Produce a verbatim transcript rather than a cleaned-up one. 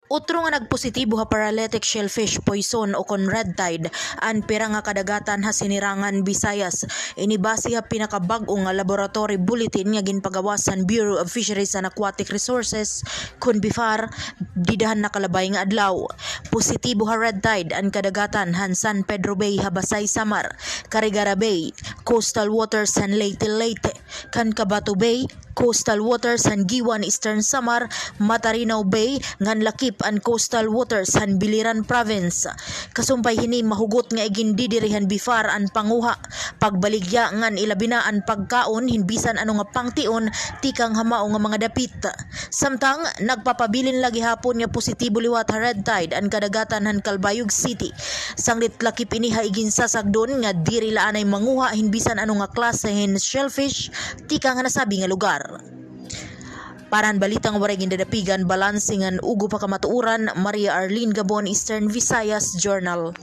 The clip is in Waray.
Utro nga nagpositibo ha paralytic shellfish poison o kon red tide an pira nga kadagatan ha Sinirangan, Visayas. Ini base ha pinakabag-o nga laboratory bulletin nga ginpagawas han Bureau of Fisheries and Aquatic Resources, kon BFAR, dida han nakalabay nga adlaw. Positibo ha red tide an kadagatan han San Pedro Bay ha Basay, Samar, Carigara Bay, coastal waters han Leyte, Leyte, Cancabato Bay, coastal waters han Guiuan, Eastern Samar, Matarinao Bay, ngan lakip an coastal waters han Biliran Province. Kasumpay hini, mahugot nga igindidiri han BFAR an panguha, pagbaligya ngan ilabi na an pagkaon hin bisan ano nga pangtion tikang ha mao nga mga dapit. Samtang nagpapabilin la gihapon nga positibo liwat ha red tide an kadagatan han Calbayog City, sanglit lakip ini ha iginsasagdon nga diri la anay manguha hin bisan ano nga klase hin shellfish tikang ha nasabi nga lugar. Para han balita nga waray gindadapigan, balanse ngan ugop ha kamatuoran, Maria Arlene Gabon, Eastern Visayas Journal.